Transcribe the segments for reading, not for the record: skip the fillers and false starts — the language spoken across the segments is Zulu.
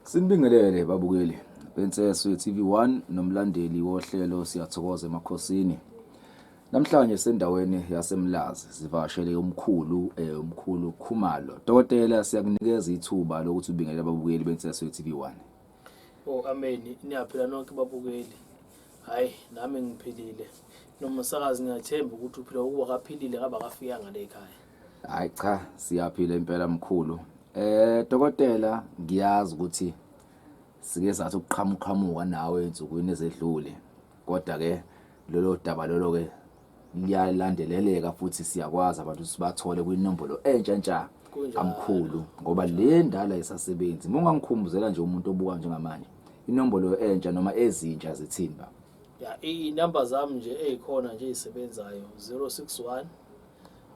Sinibingelele babukeli beNseswe TV1 nomlandeli wohlelo Siyathokoza emakhosini. Namhlanje sendaweni yaseMlazi sivakashele umkhulu umkhulu Khumalo. Dokotela, siyakunikeza ithuba lokuthi ubingelele ababukeli beNseswe TV1. Oh amen, niyaphila nonke babukeli. Hayi nami ngiphilile. Nomsakazi ngiyathemba ukuthi uphila ukuba kaphilile ngaba kafikanga le ekhaya. Hayi cha, siyaphila impela mkhulu. Dokotela, ngiyazi ukuthi sike sathi ukuqhamuqhamuka nawe ensukwini ezedlule. Kodwa ke lolo daba lolo ke liyalandeleleka futhi siyakwazi abantu sibathole kwinombolo entsha ntsha amkhulu ngoba le ndala isasebenzi. Mongangikhumbuzela nje umuntu obuka njengamanje inombolo entsha noma ezintsha zithini ba? Ya, inamba zami nje ezikhona nje ezisebenzayo 061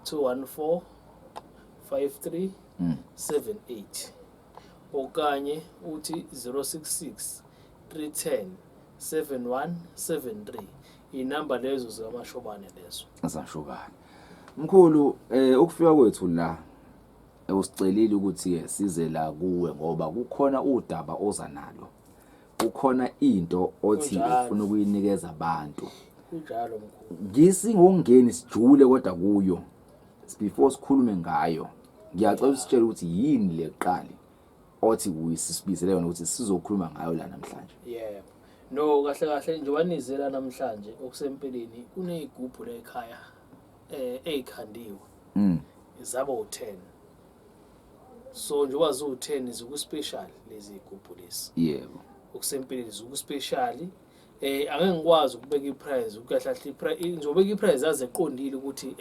214 53 78 okanye uthi 066 310 7173. Inamba lezo zikamashobane lezo. Zashobane. Mkhulu, ukufika kwethu la usicelile ukuthi size la kuwe ngoba kukhona udaba oza nalo. Kukhona into othi ufuna ukuyinikeza abantu. Kunjalo mkhulu. Ngisingongeni sijule kodwa kuyo before sikhulume ngayo. Ngiyacela usitshele ukuthi yini le kuqali othi uyisibizele yona ukuthi sizokhuluma ngayo la namhlanje. Yebo. No, kahle kahle njengoba nizela namhlanje okusempeleni kuneyigubhu la ekhaya ezikhandiwe. Zaba u10. So njengoba ziwu10 ziku special lezi igubhu lezi. Yebo. Okusempeleni ziku special. Angeke ngikwazi ukubeka iprice, ukahle iprice ngizobeka iprice aze eqondile ukuthi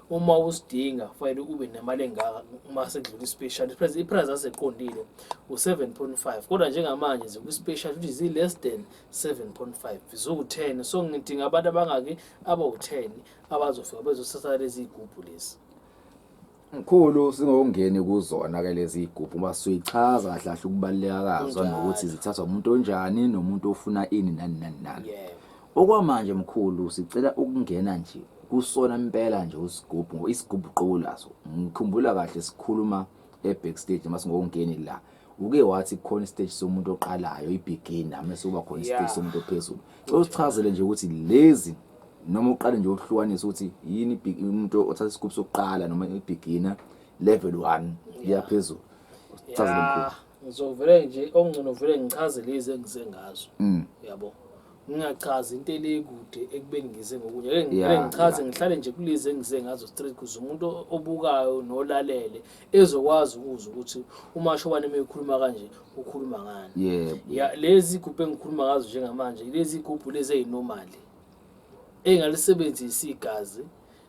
uma usidinga kufanele ube nemali engaka uma sekudlula ispecial. Iprice aseqondile u7.5 kodwa njengamanje ziku special futhi zi less than 7.5 ziwu10. So ngidinga abantu abangaki? Abawu10 abazofika bezothatha lezi igubhu lezi. Mkhulu, singongeni kuzona ke lezi igubhu ngoba siyichaza kahle kahle ukubaluleka kazo nokuthi zithathwa umuntu onjani nomuntu ofuna ini nani nani nani. Okwamanje mkhulu sicela ukungena nje kusona impela nje usigubhu ngo isigubhu qobo laso. Ngikhumbula kahle sikhuluma e backstage masingongeni la. Uke wathi kukhona istage somuntu oqalayo ibeginner mase kuba khona istage somuntu ophezulu. Usichazele nje ukuthi lezi noma uqale nje ukuhlukanisa ukuthi yini umuntu othatha isigubhu sokuqala noma ibeginner level 1 liyaphezulu. Usichazele mkhulu. Ngizovele nje okungcono vele ngichaze lezi engize ngazo. Yabo. Ngingachazi into elikude ekubeni ngize ngokunye. Ake ngivele ngichaze ngihlale nje kulezi engize ngazo straight kuze umuntu obukayo nolalele ezokwazi ukuzwa ukuthi uMashobane uma ekhuluma kanje ukhuluma ngani. Yebo. Ya, lezi igubhu engikhuluma ngazo njengamanje lezi igubhu lezi ezinormal engalisebenzisi igazi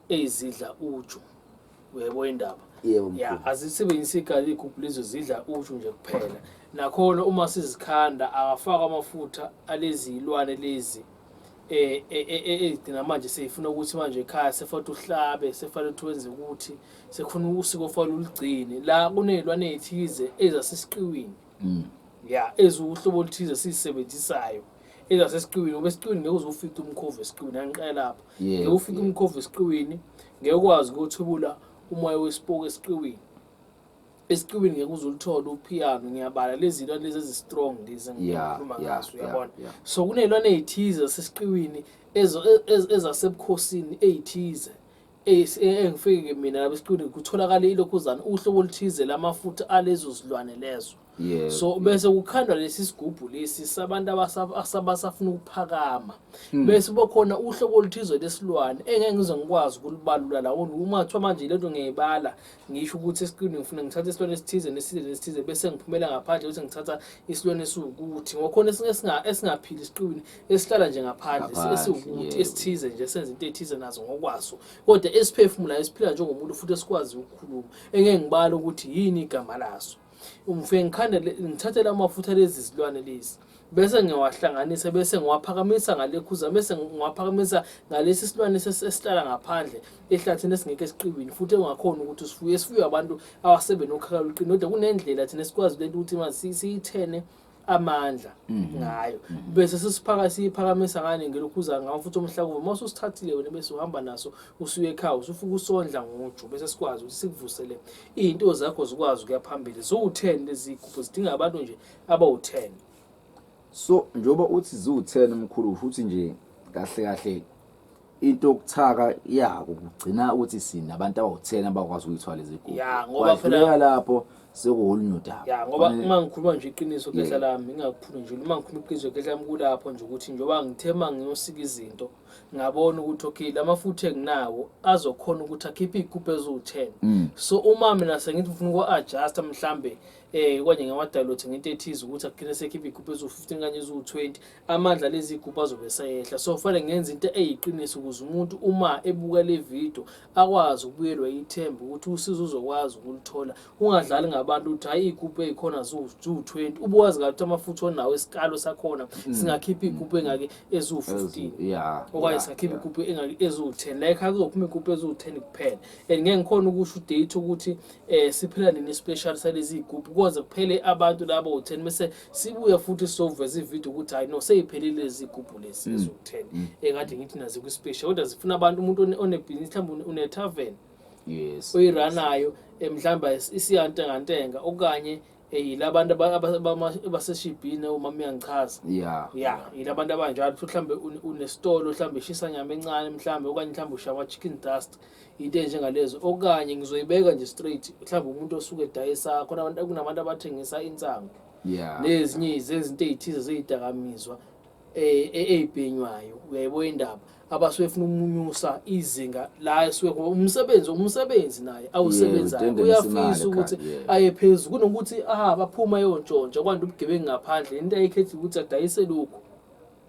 ezidla uju. Uyayibona indaba? Yebo. Ya, azisebenzisi igazi igubhu lezo, zidla uju nje kuphela. Nakhona uma sizikhanda akafakwa amafutha alezi ilwane lezi ezigcina manje seyifuna ukuthi manje ekhaya sefanele uhlabe, sefanele ukuthi wenze ukuthi sekufuna usiko ofanele uligcine. La kuney'lwane ey'thize ezasesiqiwini. Ya, eziwuhlobo oluthize sizisebenzisayo ezasesiqiwini ngoba esiqiwini ngeke uze ufice umkhovu esiqiwini, angiqale lapho. Ngeke ufike umkhovu esiqiwini, ngeke ukwazi ukuthwebula umoya wesipoki esiqiwini. Esiqiwini ngeke uze ulithole uphiyano, ngiyabala lezi zilwane lezi ezi-strong lezi engikhuluma ngazo, uyabona. So kuney'lwane ey'thize zasesiqiwini ezasebukhosini ey'thize engifike-ke mina lapha esiqiwini kutholakale ilokhuzana uhlobo oluthize lamafutha alezo zilwane lezo. So bese kukhandwa lesi sigubhu lesi sabantu abasafuna ukuphakama. Bese kuba khona uhlobo oluthize lesilwane engeke ngize ngikwazi ukulibalula la. Uma kuthiwa manje lento ngiyayibala ngisho ukuthi esiqwini ngifuna ngithathe isilwane esithize nesithize nesithize bese ngiphumela ngaphandle bese ngithatha isilwane esiwukuthi ngokhona esingaphili esiqwini esihlala nje ngaphandle esiwukuthi esithize nje senza into ethize nazo ngokwaso kodwa esiphefumulayo esiphila njengomuntu futhi esikwazi ukukhuluma engeke ngibale ukuthi yini igama laso. Ngifike ngikhande ngithathe lamafutha lezi zilwane lezi bese ngiwahlanganisa bese ngiwaphakamisa ngale khuza bese ngiwaphakamisa ngalesi silwane esihlala ngaphandle ehlathini esingekho esiqiwini futhi engakhona ukuthi usifuye esifuywe abantu abasebenokhakha oluqini kodwa kunendlela thina esikwazi lento ukuthi manje siyithene. amandla ngayo, bese sesiphaka siyiphakamisa ngani ngelokhuza ngamafutha omhlakuva. Uma ususithathile wena bese uhamba naso usuye ekhaya, usufika usondla ngoju, bese sikwazi ukuthi sikuvusele iy'nto zakho zikwazi ukuya phambili. Ziwu-10 lezi zigubhu, zidinga abantu nje abawu-10. So njengoba uthi ziwu-10 mkhulu, futhi nje kahle kahle into yokuthaka yako kugcina ukuthi sinabantu abawu-10 abakwazi ukuyithwala izigubhu. Ya, ngoba phela- Kwadluleka lapho sekuwolunye udaba. Ya, ngoba uma ngikhuluma nje iqiniso khehla lami, ngingakuphuli nje, uma ngikhuluma iqiniso khehla lami kulapho nje ukuthi njengoba ngithe uma ngiyosika izinto ngabona ukuthi okay, lamafutha enginawo azokhona ukuthi akhiphe iy'gubhu eziwu-10. So uma mina sengithi ngifuna uku-adjusta mhlambe kanye ngawadalothe ngento ethize ukuthi agcine sekhipha iy'gubhu eziwu-15 kanye eziwu-20, amandla lezi iy'gubhu azobe eseyehla. So kufanele ngenze into eyiqiniso ukuze umuntu uma ebuka le video akwazi ukubuyelwa ithemba ukuthi usizo uzokwazi ukulithola. Ungadlali ngabantu ukuthi hayi iy'gubhu ey'khona ziwu-20, ubuwazi kahle ukuthi amafutha onawo isikalo sakhona singakhipha iy'gubhu engake eziwu-15 okanye singakhipha iy'gubhu engake eziwu-10. La ekhaya kuzophuma iy'gubhu eziwu-10 kuphela, and ngeke ngikhona ukusho udate ukuthi siphela nini special salezi iy'gubhu, koze kuphele abantu labo u-10, bese sibuya futhi sizoveza ividiyo ukuthi hayi no, seyiphelile lezi iy'gubhu lezi eziwu-10 ekade ngithi nazo kwi-special. Kodwa zifuna abantu, umuntu onebhizinisi, mhlawumbe une-tavern oyiranayo, mhlawumbe isiyantengantenga, okanye yilabantu abaseshibhini, umama uyangichaza. Ya, yilabantu abanjalo. Futhi mhlawumbe unesitolo, mhlawumbe ishisa nyama encane mhlawumbe, okanye mhlawumbe ushaya ama-chicken dust, into enjengalezo. Okanye ngizoyibeka nje straight, mhlawumbe umuntu osuke edayisa khona, abantu kunabantu abathengisa insangu nezinye zezinto ey'thize zeyidakamizwa ey'bhenywayo, uyayibona indaba, abasuke efuna umunyusa izinga la esuke ngoba umsebenzi naye awusebenzayo utengenisa imali uyafisa ukuthi ekhaya, aye phezulu kunokuthi baphuma ayontshontsha kwanda ubugebengu ngaphandle. Into ayikhethile ukuthi adayise lokhu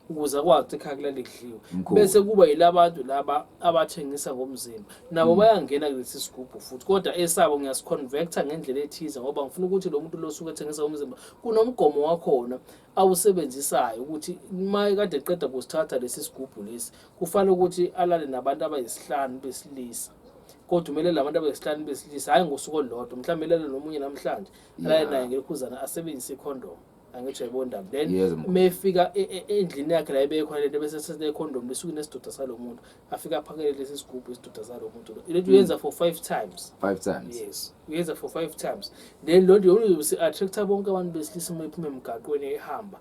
ukuze akwazi ukuthi ekhaya kulale kudliwe. Mkhulu. Bese kuba yilabantu laba abathengisa ngomzimba, nabo bayangena kulesi sigubhu futhi, kodwa esabo ngiyasiconvecta ngendlela ethize, ngoba ngifuna ukuthi lo muntu lo osuke ethengisa ngomzimba kunomgomo wakhona awusebenzisayo, ukuthi uma kade eqeda kusithatha lesi sigubhu lesi kufanele ukuthi alale nabantu abayisihlanu besilisa. Kodwa kumele labantu abayisihlanu besilisa hhayi ngosuku olulodwa, mhlawumbe elale nomunye namhlanje, alale naye ngelokhuzana, asebenzise ikhondomu, angithi uyayibona indaba. Then Yes, mkhulu. uma efika endlini yakhe la ebekhona lento, bese sethatha ikhondomu lisuke nesidoda salo muntu, afike aphakele lesi sigubhu isidoda salo muntu lo. Lento uyenza for 5 times. 5 times. Yes, uyenza for 5 times. Then lo nto uzobe si-attracta bonke abantu besilisa uma ephuma emgaqweni ehamba,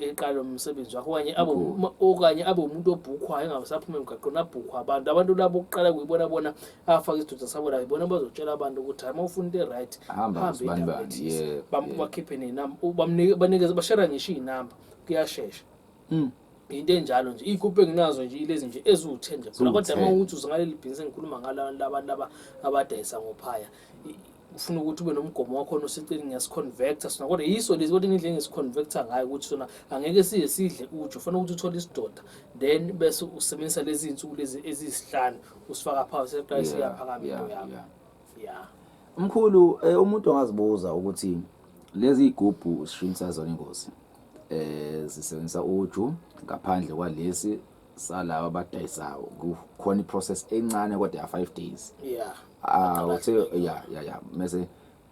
eqala umsebenzi wakhe, okanye abe Mkhulu. okanye abe umuntu obhukhwayo engasaphuma emgaqweni, abhukhwa abantu. Abantu labo kuqala kuyibona bona afake isidoda sabo la, ibona bazotshela abantu ukuthi hayi, uma ufuna into e-right, Hamba hambe kusibani endaweni bani, ethize. Bakhiphe nenamba, banikeze, bashera ngisho iy'namba, kuyashesha. Into enjalo nje, iy'gubhu enginazo nje ilezi nje eziwu-10 nje kuphela. Kodwa Ziwu-ten. uma uthi uze ngaleli bhizinisi engikhuluma ngalo labantu laba abadayisa ngophaya, ufuna ukuthi ube nomgomo wakhona oseceleni, ngiyasiconvecta sona, kodwa yiso lezi, kodwa indlela engisiconvecta ngayo ukuthi sona angeke size sidle uju. Ufuna ukuthi uthole isidoda, then bese usebenzisa lezi iy'nsuku lezi eziyisihlanu, usifaka phakathi, seqala siyaphakama into yakho. Mkhulu, umuntu angazibuza ukuthi lezi iy'gubhu sishintsa zona ingozi, zisebenzisa uju ngaphandle kwalesi salaba abadayisayo, kukhona iprocess encane kodwa ya 5 days. Uthe ya ya ya mase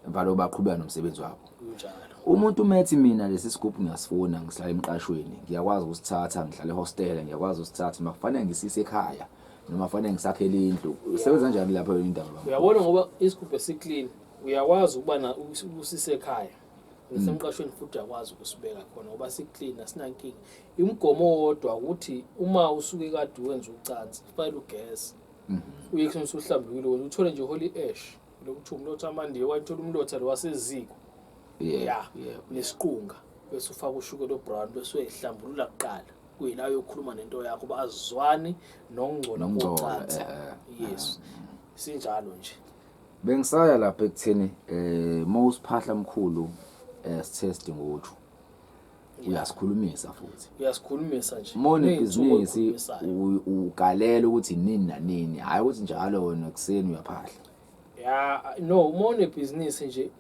emva baqhubeka nomsebenzi wabo. Kunjalo. Umuntu methi mina lesi sigubhu ngiyasifuna, ngihlala emqashweni, ngiyakwazi ukusithatha, ngihlala ehostel, ngiyakwazi ukusithatha, makufanele ngisise ekhaya noma kufanele ngisakhele indlu. Usebenza kanjani lapho indaba baba? Uyabona, ngoba isigubhu esiclean uyakwazi ukuba na usise ekhaya. Ngisemqashweni futhi uyakwazi ukusibeka khona ngoba siclean, asinankinga. Imigomo owodwa ukuthi uma usuke kade wenza ucansi, kufanele ugeze. Uye kuseni usuhlambulukile, wena uthole nje holy ash, lokuthiwa umlotha amandiya, okanye uthole umlotha lo waseziko. Nesiqunga, bese ufaka ushukela obrown, bese uyayihlambulula kuqala. Kuyila uyokhuluma nento yakho, ba azizwani nokungcola Nokungcola, kocansi. Yes. Sinjalo nje. Bengisaya lapha ekutheni mawusiphahla mkhulu, sitest ngoju. Uyasikhulumisa futhi. Uyasikhulumisa nje. Uma unebhizinisi, Ney'nsuku oyikhulumisayo. ugalela ukuthi nini nanini, hhayi ukuthi njalo wena ekuseni uyaphahla. Ya, no, uma unebhizinisi nje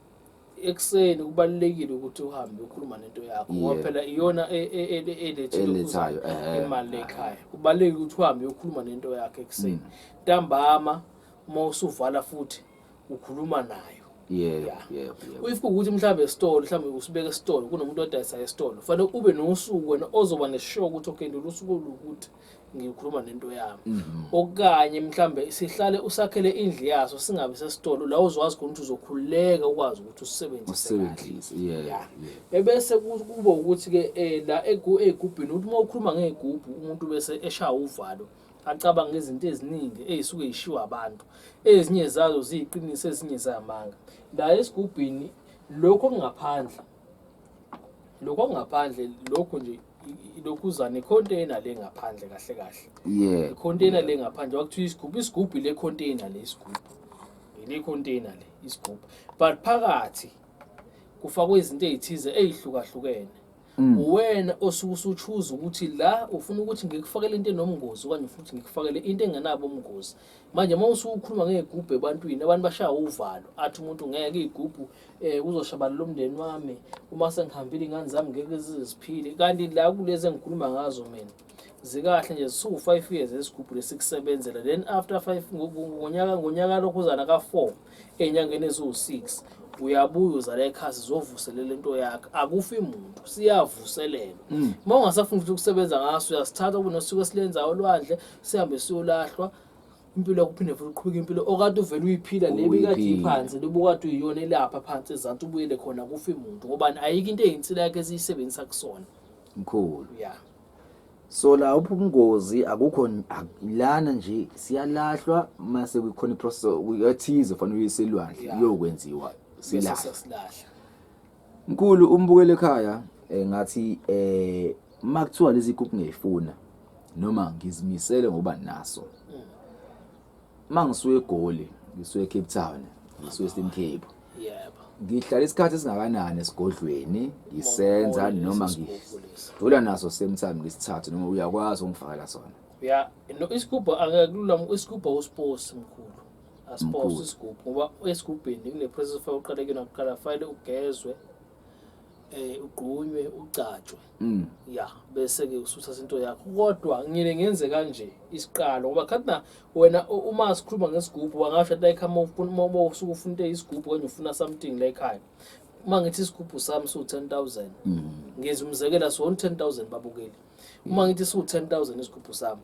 ekuseni kubalulekile ukuthi uhambe ukhuluma nento yakho, ngoba phela iyona eletha Elethayo, imali ekhaya. Kubalulekile ukuthi uhambe uyokhuluma nento yakho ekuseni. Ntambama uma usuvala futhi ukhuluma nayo. Yebo, Yeah. yebo, yebo. If kuwukuthi mhlawumbe esitolo, mhlawumbe usibeka esitolo, kunomuntu odayisa esitolo, fanele ube nosuku wena ozoba nesure ukuthi okay, lolu suku olukuthi ngikhuluma nento yami. Okanye mhlawumbe sihlale usakhele indlu yaso, singabe sesitolo la uzwazi khona ukuthi uzokhululeka ukwazi ukuthi usisebenzise kahle. Usebenzise, yebo, Yeah. yebo. Ebese kuba ukuthi-ke la ey'gubhini, ukuthi uma ukhuluma ngey'gubhu umuntu bese eshaya uvalo, acabanga izinto eziningi ey'suke y'shiwo abantu. Ezinye zazo ziyiqiniso, ezinye zamanga. La esigubhini lokhu okungaphandle, lokhu okungaphandle, lokhu nje ilokhuzana i-container le ngaphandle kahle kahle. I-container le ngaphandle, kwakuthiwa isigubhu, isigubhu ile container le, isigubhu. Ile container le, isigubhu. But phakathi kufakwe izinto ey'thize ey'hlukahlukene. Uwena osuke usuchoose ukuthi la ufuna ukuthi ngikufakele into enomngozi okanye ufuna ukuthi ngikufakele into engenabo umngozi. Manje uma usukhuluma ngey'gubhu ebantwini, abantu bashaya uvalo, athi umuntu ngeke iy'gubhu kuzoshabalala umndeni wami, uma sengihambile iy'ngane zami ngeke zize ziphile. Kanti la kulezi engikhuluma ngazo mina zikahle nje, zisuku-5 years esigubhu lesikusebenzela, then after 5 ngonyaka lokhuzana ka-4 ey'nyangeni eziwu-6 uyabuya uzala ekhaya, sizovuselela into yakho. Akufi muntu, siyavuselelwa. Uma ungasafuni futhi ukusebenza ngaso, uyasithatha kube nosuku esilenzayo olwandle, sihambe siyolahlwa, impilo yakho uphinde futhi uqhubeke impilo okade uvele uyiphila le ebikade Uyiphila. iphansi, le obukade uyiyona elapha phansi ezansi, ubuyele khona, akufi muntu, ngoba ayikho into eyinsila yakho esiyisebenzisa kusona. Mkhulu. Yeah. So la ubungozi akukho, lana nje siyalahlwa mase kukhona iprocess uyathize fanele uyiselwandle iyokwenziwa Bese silahla. sesilahla. Mkhulu, umbukele ekhaya ngathi makuthiwa lezi gubhu ngiyifuna noma ngizimisele ngoba naso. Mangisuke eGoli, ngisuke eCape Town, ngisuke eEastern Cape. Ngihlala isikhathi esingakanani esigodlweni ngisenza Mawukhona noma lesi sigubhu lesi. ngidlula naso same time ngisithathe, noma uyakwazi ungifakela sona? Ya, no, isigubhu akakulula, isigubhu awusiposi mkhulu. Asiposi Mkhulu. isigubhu ngoba esigubhini kune process ofike uqale kuyona kuqala, fanele ugezwe, ugqunywe, ugcatshwe. Ya, bese ke usuthatha into yakho. Kodwa ngile ngenze kanje isiqalo ngoba khathi na wena uma sikhuluma ngesigubhu wangasho like uma ufuna, uma usuke ufuna into eyisigubhu okanye ufuna something la ekhaya. Uma ngithi isigubhu sami siwu 10,000. Ngenza umzekelo, siwona 10,000 babukeli. Uma ngithi siwu 10,000 isigubhu sami,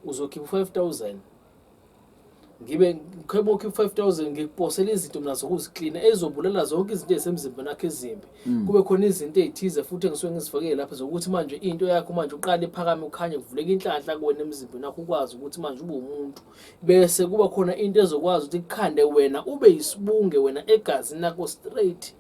uzokhipha 5,000. Ngibe ngikhweba ukhipha 5,000, ngikuposela izinto mina zokuziklina ezobulala zonke izinto ezisemzimbeni wakho ezimbi. Kube khona izinto ezithize futhi engisuke ngizifakele lapha zokuthi manje into yakho manje uqale iphakame, ukhanye, kuvuleke inhlanhla kuwena emzimbeni wakho, ukwazi ukuthi manje ube umuntu. Bese kuba khona into ezokwazi ukuthi ikukhande wena ube yisibunge wena egazini lakho straight.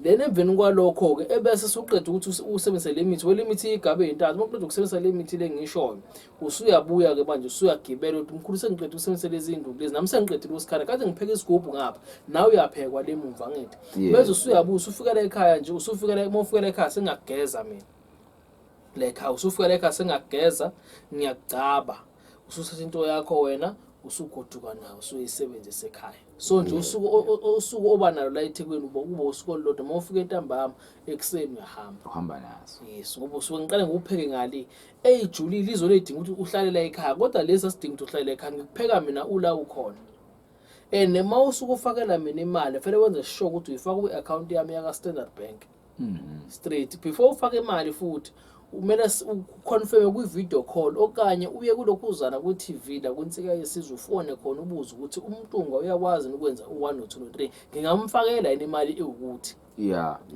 Then emveni kwalokho-ke ebese suqeda ukuthi usebenzise le mithi, wele mithi igabe intathu. Uma uqeda ukusebenzisa le mithi le ngishoyo, usuyabuya-ke manje usuyagibela ukuthi mkhulu sengiqeda ukusebenzisa lezi zinduku lezi, nami sengiqedile ukusikhala, kade ngipheka isigubhu ngapha, nawe uyaphekwa le mumva ngithi. Bese usuyabuya usufika la ekhaya nje, usufika la, uma ufika la ekhaya sengiyakugeza mina. La ekhaya usufika la ekhaya sengiyakugeza, ngiyakugcaba. Usuthatha into yakho wena, usugoduka nayo, usuyisebenzisa ekhaya. So nje usuku oba nalo la eThekwini uba usuku olulodwa, uma ufika entambama ekuseni uyahamba. Uhamba naso. Yes, ngoba usuke ngiqale ngikupheke ngale. Eyijulile izolo edinga ukuthi uhlale la ekhaya, kodwa lesi asidinga ukuthi uhlale la ekhaya, ngikupheka mina ula ukhona. And uma usuke ufakela mina imali, fanele wenze sure ukuthi uyifaka kwi-account yami yaka Standard Bank. Straight. Before ufake imali futhi, kumele uconfirme kwi-video call okanye uye kulokhuzana kwi-TV la kwiNsika Yesizwe, ufone khona ubuze ukuthi uMntungwa uyakwazi ukwenza u-1 no 2 no 3, ngingamfakela yini imali ewukuthi.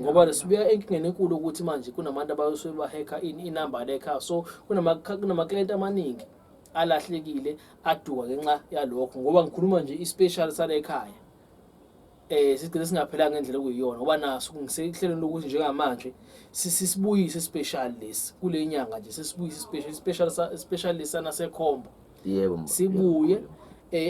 Ngoba sibuya enkingeni enkulu ukuthi manje kunabantu abasuke bahacka inamba le ekhaya, so kunama-client amaningi alahlekile aduka ngenxa yalokho. Ngoba ngikhuluma nje i-special sale ekhaya, sigcine singaphelanga ngendlela okuyiyona, ngoba naso ngisehlelweni lokuthi njengamanje sisibuyise special lesi kule nyanga nje, sesibuyise special, special lesana sekhombo. Sibuye,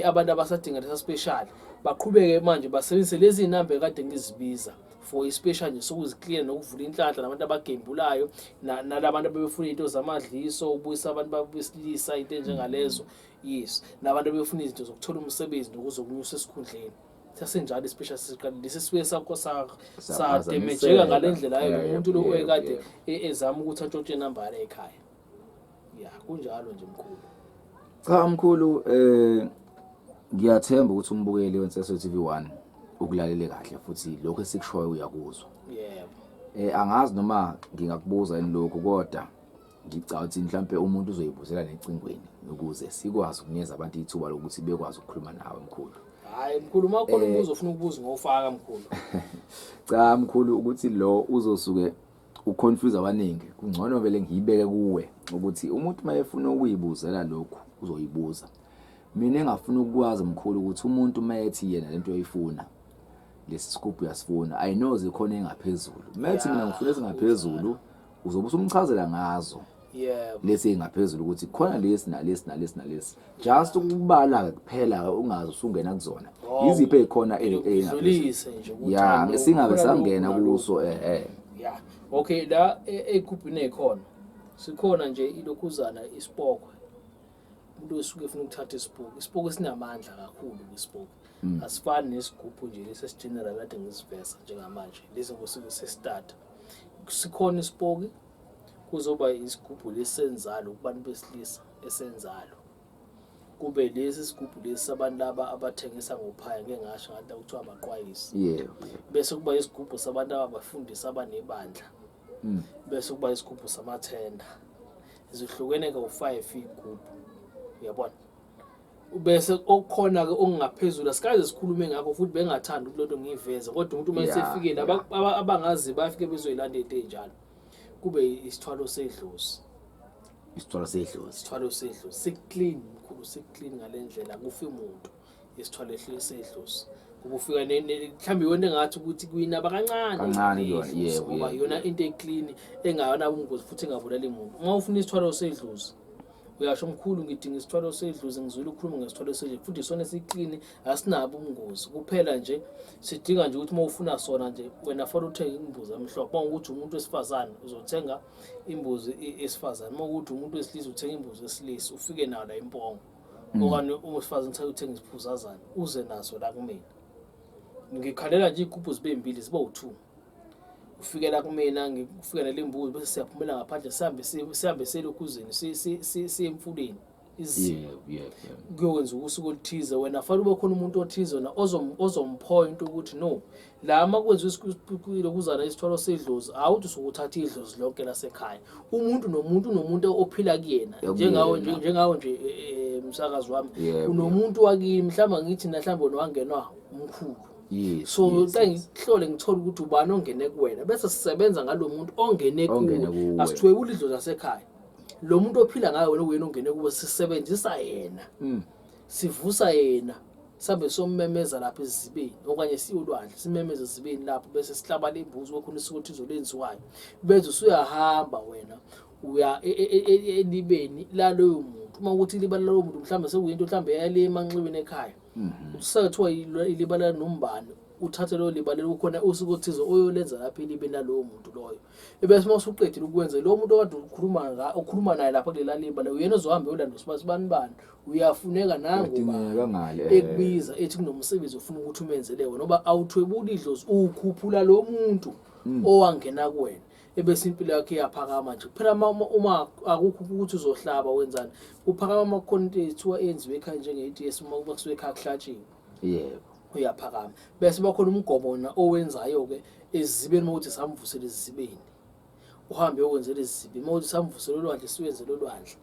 abantu abasadinga lesa special baqhubeke manje basebenzise lezi zinamba ekade ngizibiza for i-special nje sokuziclear nokuvula inhlanhla, nabantu abagembulayo, nalabantu abebefuna izinto zamadliso, ubuyisa abantu besilisa, into enjengalezo. Yes, nabantu abebefuna izinto zokuthola umsebenzi nokuzokunyusa esikhundleni. Sasenjalo i-special siqalile lesi sisuke sakho sademejeka ngale ndlela yayo umuntu lo oyekade ezama ukuthi atshontshe inamba yala ekhaya. Ya, kunjalo nje mkhulu. Cha mkhulu, ngiyathemba ukuthi umbukeli weNseso TV 1 Ukulalele kahle futhi lokho esikushoyo uyakuzwa. Yebo. Angazi noma ngingakubuza yini lokhu, kodwa ngicabanga ukuthi mhlampe umuntu uzoyibuzela necingweni ukuze sikwazi ukunikeza abantu ithuba lokuthi bekwazi ukukhuluma nawe mkhulu. Hayi mkhulu, uma ukhona umbuzo ofuna ukubuza ngofaka mkhulu. Cha mkhulu, ukuthi lo uzosuke uconfuse abaningi, kungcono vele ngiyibeke kuwe ukuthi umuntu mayefuna ukuyibuzela lokhu uzoyibuza. Mina engafuna ukwazi mkhulu ukuthi umuntu mayethi yena lento uyayifuna, lesi sigubhu uyasifuna, I know zikhona engaphezulu, mayethi mina ngifuna ezingaphezulu, uzobe usumchazela ngazo lesi engaphezulu ukuthi khona lesi nalesi nalesi nalesi, just ukubala kuphela, ungazi usungena kuzona iziphi ezikhona engaphezulu. Udlulise nje ukuthi ya hayi, no, singabe khona sangena lokhu nalokhu. Kuso Ya, okay, la ey'gubhini ey'khona, sikhona nje ilokhuzana isipokwe. Umuntu osuke efuna ukuthatha isipoki, isipoki sinamandla kakhulu. Kwisipoki asifani nesigubhu nje lesi esigeneral kade ngisiveza njengamanje, lesi ngosuke sesitata. Sikhona isipoki, kuzoba isigubhu lesenzalo kubantu besilisa esenzalo, kube lesi sigubhu lesi sabantu laba abathengisa ngophaya, ngeke ngasho ngathi kuthiwa abaqwayisi. Bese kuba isigubhu sabantu ababafundisi abanebandla. Bese kuba isigubhu samathenda. Zihlukene kawu-5 iy'gubhu, uyabona. Bese okukhona-ke okungaphezulu asikaze sikhulume ngakho futhi bengathandi ukuthi lonto ngiyiveze, kodwa umuntu uma esefikile, abangazi bayafike bezoyilanda into ey'njalo, kube isithwalo sedlozi. Isithwalo sedlozi. Isithwalo sedlozi siclean mkhulu, siclean ngale ndlela, kufi umuntu isithwalo sedlozi, ngoba ufika mhlawumbe iyona engathi ukuthi kuyinaba kancane. Kancane kuyona, idlozi, ngoba iyona into eclean engayona ubungozi futhi engabulali muntu. Uma ufuna isithwalo sedlozi uyasho, mkhulu ngidinga isithwalo sedlozi, ngizwile ukukhuluma ngesithwalo sedlozi, futhi isona esiclean, asinabo ubungozi. Kuphela nje sidinga nje ukuthi uma ufuna sona nje wena fanele uthenge imbuzi emhlophe. Uma ukuthi umuntu wesifazane uzothenga imbuzi esifazane, uma ukuthi umuntu wesilisa uthenga imbuzi wesilisa, ufike nayo la impongo, okanye uma wesifazane uthenga isiphuzazana, uze naso la kumina. Ngikhalela nje iy'gubhu zibe mbili, zibe u-two, ufike la kumina, ngifike nale mbuzi, bese siyaphumela ngaphandle, sihambe sihambe siyelokhuzeni, siye emfuleni isiziba, yebo yebo yebo kuyokwenza usuku oluthize. Wena fanele ube khona umuntu othize wena ozompoint ukuthi no, la uma kwenziwa lokuzana isithwalo sedlozi, awuthi usuke uthatha idlozi lonke lasekhaya. Umuntu nomuntu unomuntu ophila kuyena. Njengawe nje, njengawe nje, msakazi wami, unomuntu wakini, mhlawumbe ngithi na mhlawumbe wena wangenwa umkhulu. So xa ngihlole ngithole ukuthi ubani ongene kuwena, bese sisebenza ngalo muntu ongene Ongene kuwe. Kuwe. Asithwebuli idlozi lasekhaya. Lo muntu ophila ngayo wena uyena ongene kuwe, sisebenzisa yena, sivusa yena, sambe sommemeza lapha esizibeni okanye siye olwandle, simemeze esizibeni lapho, bese sihlaba lembuzi kokhona isiko thizo lenziwayo, bese usuyahamba wena uya elibeni laloyo muntu. Uma ukuthi iliba laloyo muntu mhlawumbe sekuyinto mhlawumbe yale emanxiweni ekhaya, sekuthiwa iliba lanombani, uthathe lelo liba lelo, kukhona usiko thize oyolenza lapha elibeni lalowo muntu loyo, ebese uma usuqedile ukwenza, lowo muntu okade ukhuluma naye lapha kulela liba leyo, uyena ozohamba uyolanda usibani bani, uyafuneka nangu. Uyadingeka ngale, Ekubiza ethi kunomsebenzi ofuna ukuthi umenzele wona, ngoba awuthwebuli idlozi, ukhuphula lo muntu owangena kuwena, ebese impilo yakhe iyaphakama nje kuphela. Uma akukho ukuthi uzohlaba wenzani, kuphakama uma kukhona into ethiwa eyenziwe ekhaya njenge-ATS, uma kusuke ekhaya kuhlatshiwe, uyaphakama. Bese bakhona umgomo wona owenzayo-ke ezibeni, uma ukuthi samvusela ezibeni, uhambe uyokwenzela ezibeni, uma ukuthi samvusela olwandle, siwenzele olwandle.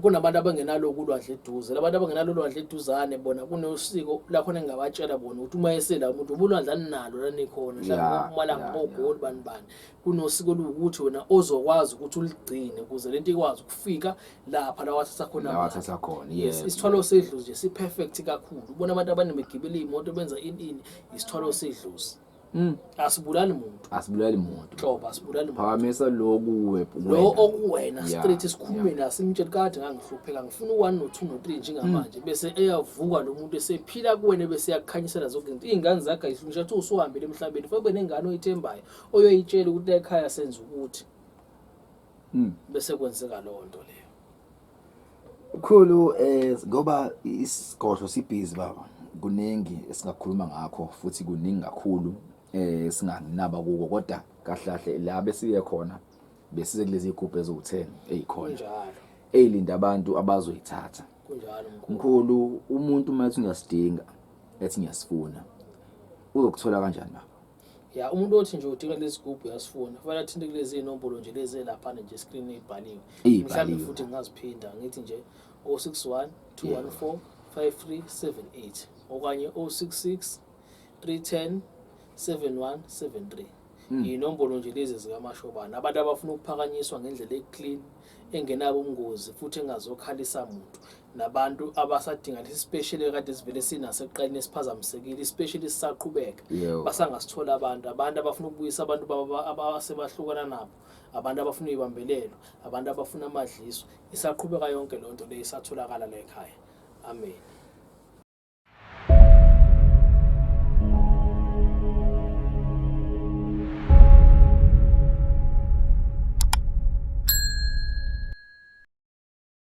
Kunabantu abangenalo kulwandle eduze, labantu abangenalo ulwandle eduzane bona kunosiko lakhona engingabatshela bona ukuthi uma esela umuntu uba ulwandle aninalo lanikhona mhlawumbe kompumalanga, ogoli, bani bani, kunosiko oluwukuthi wena ozokwazi ukuthi uligcine ukuze lento ikwazi ukufika lapha la wathatha khona La amandla. wathatha khona, Yes, isithwalo sedlozi nje si-perfect kakhulu. Ubona abantu abaningi begibela iy'moto benza ini ini, isithwalo sedlozi. Asibulali muntu. Asibulali muntu. Hlobo, asibulali muntu. Phakamisa lo kuwe. Lo wena. okuwena straight, sikhulume naye, simtshele kade ngangihlupheka, ngifuna u-1 no-2 no-3 njengamanje, bese eyavuka lo muntu esephila kuwena, bese eyakukhanyisela zonke izinto. Iy'ngane zakhe ayihlungisha kuthiwa usuhambile emhlabeni, fanele ube nengane oyithembayo oyoyitshela ukuthi la ekhaya senza ukuthi, bese kwenzeka leyo nto leyo. Mkhulu, ngoba isigodlo sibhizi baba, kuningi esingakhuluma ngakho futhi kuningi kakhulu singanaba kuko, kodwa kahle kahle la besiye khona, besize kulezi igubhu eziwu10 ezikhona ezilinda abantu abazoyithatha. Kunjalo mkhulu. Mkhulu, umuntu uma ethi uyasidinga, ethi ngiyasifuna, Uzokuthola kanjani baba? Ya, umuntu othi nje udinga lezi gubhu uyasifuna, kufanele athinte kulezi inombolo nje lezi elaphana nje escreen ey'bhaliwe. Ey'bhaliwe. Mhlawumbe futhi ngingaziphinda ngithi nje 061 214 5378 okanye 066 310 7173. Iy'nombolo nje lezi zikaMashobane, abantu abafuna ukuphakanyiswa ngendlela e-clean, engenabo ubungozi futhi engazokhalisa muntu, nabantu abasadinga lesi special ekade sivele sinaso ekuqaleni esiphazamisekile, i-special sisaqhubeka. Basangasithola abantu abafuna ukubuyisa abantu babo abasebahlukana nabo, abantu abafuna uyibambelelo, abantu abafuna amadliso, isaqhubeka yonke leyo nto leyo, isatholakala la ekhaya. Amen.